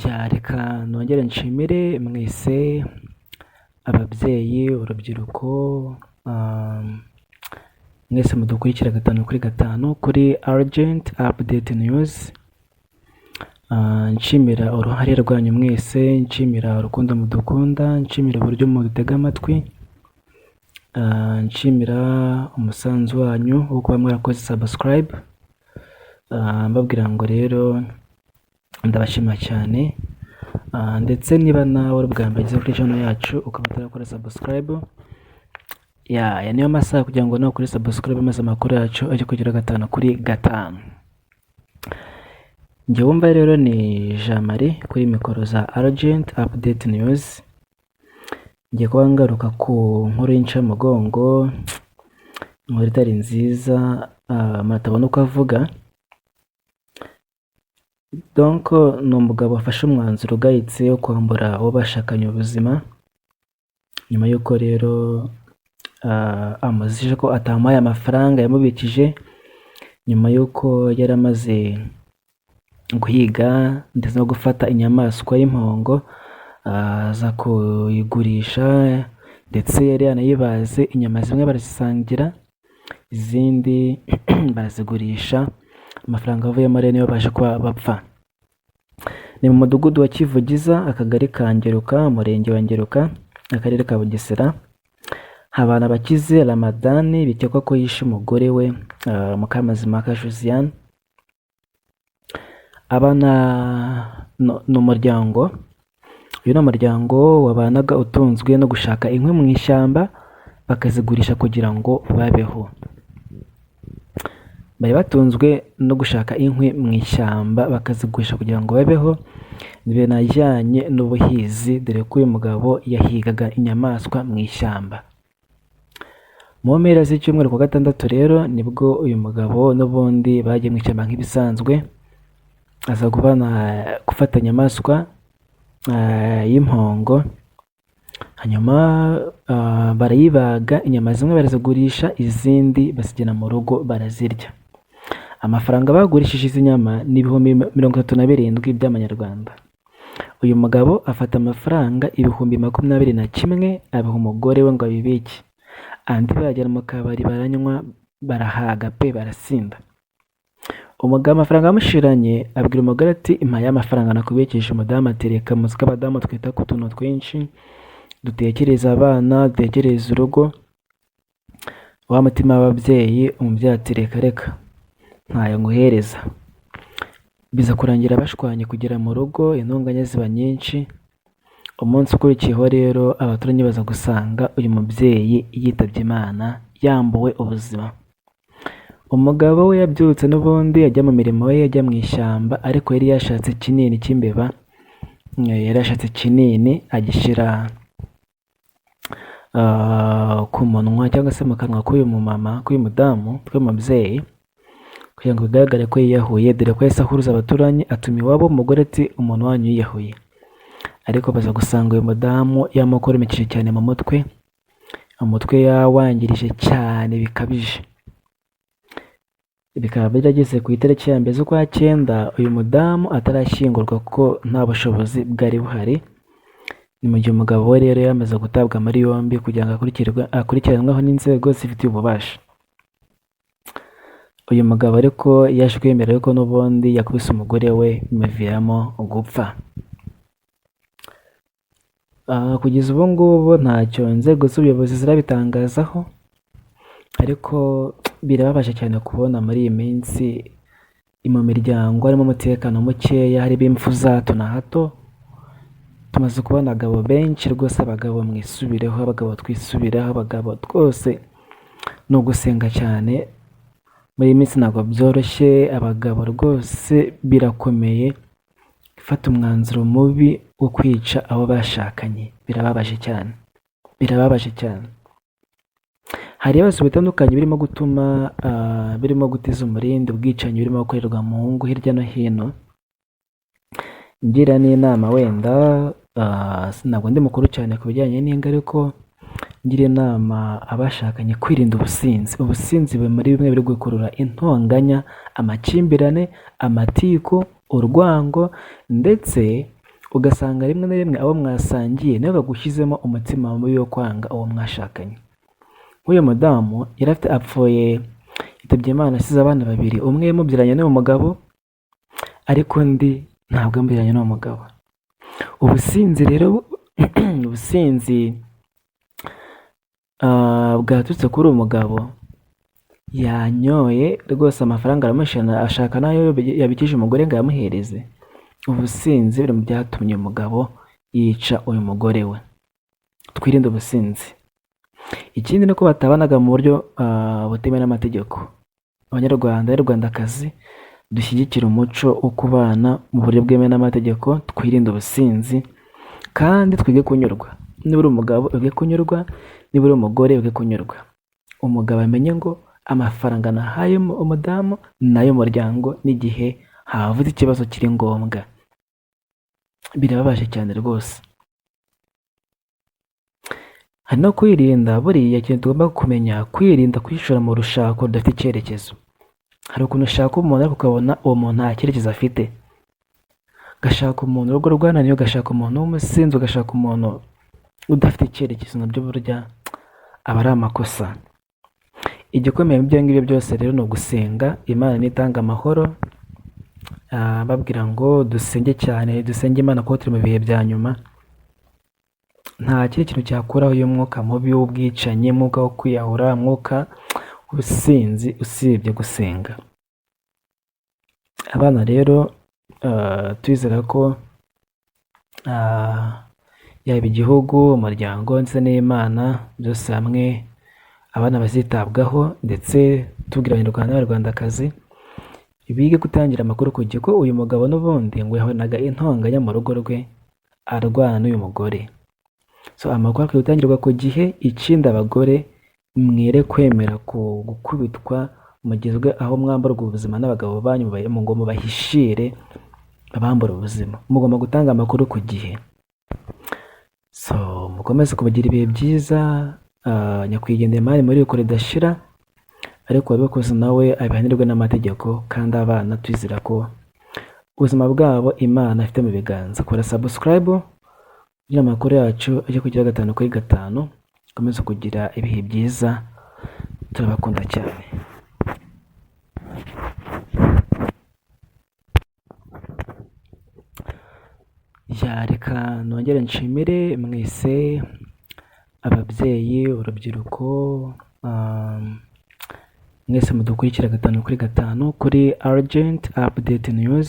Ya, reka nongere nshimire mwese ababyeyi, urubyiruko, mwese mudukurikira gatanu kuri gatanu kuri Urgent Update News. Nshimira uruhare rwanyu mwese, nshimira urukundo mudukunda, nshimira uburyo mudutega amatwi, nshimira umusanzu wanyu wo kuba mwarakoze subscribe. Mbabwira ngo rero ndabashima cyane, ndetse niba nawe ari ubwa mbere ugeze kuri channel yacu ukaba utarakora subscribe, ya aya niyo masaha kugira ngo nawe ukore subscribe maze amakuru yacu ajye kugera gatanu kuri gatanu. Njye wumva rero ni Jean Marie kuri mikoro za Urgent Update News. Ngiye kuba ngaruka ku nkuru y'incamugongo, inkuru itari nziza, muratabona uko avuga. Donc ni umugabo wafashe umwanzuro ugayitse wo kwambura uwo bashakanye ubuzima, nyuma y'uko rero amuzije ko atamuhaye amafaranga yamubikije, nyuma y'uko yari amaze guhiga ndetse no gufata inyamaswa y'impongo, aza kuyigurisha, ndetse yari yanayibaze, inyama zimwe barazisangira, izindi barazigurisha, amafaranga avuyemo rero niyo baje kuba bapfa. Ni mu mudugudu wa Kivugiza, akagari ka Ngeruka, umurenge wa Ngeruka, akarere ka Bugesera. Habanabakize Ramadani bikekwa ko yishe umugore we, Mukamazimpaka Josiane. Aba ni umuryango, uyu ni umuryango wabanaga utunzwe no gushaka inkwi mu ishyamba bakazigurisha kugira ngo babeho. Bari batunzwe no gushaka inkwi mu ishyamba bakazigurisha kugira ngo babeho, binajyanye n'ubuhizi, dore ko uyu mugabo yahigaga inyamaswa mu ishyamba. Mu mpera z'icyumweru ku gatandatu rero nibwo uyu mugabo n'ubundi bagiye mu ishyamba nk'ibisanzwe, aza gufata inyamaswa y'impongo, hanyuma barayibaga, inyama zimwe barazigurisha, izindi bazijyana mu rugo barazirya. Amafaranga bagurishije izi nyama ni 37,000 by'amanyarwanda. Uyu mugabo afata amafaranga 21,000 abiha umugore we ngo abibike, andi bayajyana mu kabari baranywa barahaga pe, barasinda. Umugabo amafaranga yamushiranye abwira umugore ati: "Mpa ya mafaranga nakubikije." Umudamu ati: "Reka." Muzi ko abadamu twita ku tuntu twinshi, dutekereza abana, dutekereza urugo, wa mutima w'ababyeyi. Umubyeyi ati: "Reka reka, ntayo nguhereza." Biza kurangira bashwanye kugera mu rugo, intonganya ziba nyinshi. Umunsi ukurikiyeho rero abaturanyi baza gusanga uyu mubyeyi yitabye Imana, yambuwe ubuzima. Umugabo we yabyutse n'ubundi ajya mu mirimo ye, ajya mu ishyamba, ariko yari yashatse ikinini cy'imbeba, yari yashatse ikinini agishyira ku munwa cyangwa se mu kanwa k'uyu mumama, k'uyu mudamu, k'uyu mubyeyi, kugira ngo bigaragare ko yiyahuye, dore ko yahise ahuruza abaturanyi, atuma iwabo umugore ati: "Umuntu wanyu yiyahuye." Ariko baza gusanga uyu mudamu yamukomerekeje cyane mu mutwe, umutwe yawangirije cyane bikabije. Bikaba byarageze ku itariki ya 1 z'ukwa cyenda uyu mudamu atarashyingurwa kuko nta bushobozi bwari buhari. Ni mu gihe umugabo we rero yamaze gutabwa muri yombi kugira ngo akurikiranweho n'inzego zifitiye ububasha. Uyu mugabo ariko yaje kwemera ko n'ubundi yakubise umugore we bimuviramo gupfa. Kugeza ubu ngubu ntacyo inzego z'ubuyobozi zirabitangazaho, ariko birababaje cyane kubona muri iyi minsi mu miryango harimo umutekano mukeya, harimo impfu za hato na hato. Tumaze kubona abagabo benshi rwose. Abagabo mwisubireho, abagabo twisubireho, abagabo twose ni ugusenga cyane. Muri iyi minsi ntabwo byoroshye, abagabo rwose birakomeye gufata umwanzuro mubi wo kwica abo bashakanye. Birababaje cyane, birababaje cyane. Hari ibibazo bitandukanye birimo gutuma birimo gutiza umurindi ubwicanyi burimo gukorerwa mu ngo hirya no hino. Ngira n'inama wenda, ntabwo ndi mukuru cyane ku bijyanye n'ingo, ariko ngira inama abashakanye kwirinda ubusinzi. Ubusinzi buri muri bimwe biri gukurura intonganya, amakimbirane, amatiku, urwango ndetse Ugasanga rimwe na rimwe abo mwasangiye nibo bagushyizemo umutima mubi wo kwanga uwo mwashakanye. Nk'uyu mudamu yari afite apfuye yitabye Imana asize abana babiri, umwe yamubyaranye n'uwo mugabo ariko undi ntabwo yamubyaranye n'uwo mugabo. Ubusinzi rero, ubusinzi bwaturutse kuri uwo mugabo, yanyoye rwose amafaranga aramushirana, ashaka n'ayo yabikije umugore ngo ayamuhereze. Ubusinzi buri mu byatumye umugabo yica uyu mugore we. Twirinde ubusinzi. Ikindi ni uko batabanaga mu buryo butemewe n'amategeko. Abanyarwanda, Abanyarwandakazi, dushyigikire umuco wo kubana mu buryo bwemewe n'amategeko, twirinde ubusinzi kandi twige kunyurwa. Niba uri umugabo wige kunyurwa, niba uri umugore wige kunyurwa. Umugabo amenye ngo amafaranga nahaye umudamu ni ay'umuryango n'igihe havutse ikibazo kiri ngombwa. Birababaje cyane rwose. Hari no kwirinda, buriya ikintu tugomba kumenya, kwirinda kwishora mu rushako rudafite icyerekezo. Hari ukuntu ushaka umuntu ariko ukabona uwo muntu nta cyerekezo afite. Ugashaka umuntu urugo rwananiye, ugashaka umuntu w'umusinzi, ugashaka umuntu udafite icyerekezo, nabyo burya aba ari amakosa. Igikomeye mu ibyo ngibyo byose rero ni ugusenga, Imana niyo itanga amahoro, babwira ngo dusenge cyane, dusenge Imana kuko turi mu bihe bya nyuma. Nta kindi kintu cyakuraho uyu mwuka mubi w'ubwicanyi, umwuka wo kwiyahura, umwuka w'ubusinzi usibye gusenga. Abana rero twizera ko yaba igihugu, umuryango ndetse n'Imana byose hamwe abana bazitabwaho, ndetse tubwira Abanyarwanda n'Abanyarwandakazi bige gutangira amakuru ku gihe, ko uyu mugabo n'ubundi ngo yahoraga intonganya mu rugo rwe arwana n'uyu mugore. So amakuru akwiye gutangirwa ku gihe. Ikindi abagore mwere kwemera gukubitwa mugezwe aho mwamburwa ubuzima n'abagabo banyu, ngo mubahishire abambura ubuzima. Mugomba gutanga amakuru ku gihe. So mukomeze kubagira ibihe byiza. Nyakwigendera Imana muri uko ridashira, ariko uwabikoze nawe abihanirwe n'amategeko, kandi abana twizera ko ubuzima bwabo Imana ifite mu biganza. Kora subscribe kugira amakuru yacu ajye kugira 5 kuri 5. Mukomeze kugira ibihe byiza, turabakunda cyane. Reka nongere nshimire mwese ababyeyi, urubyiruko, mwese mudukurikira 5 kuri 5 kuri Urgent Update News.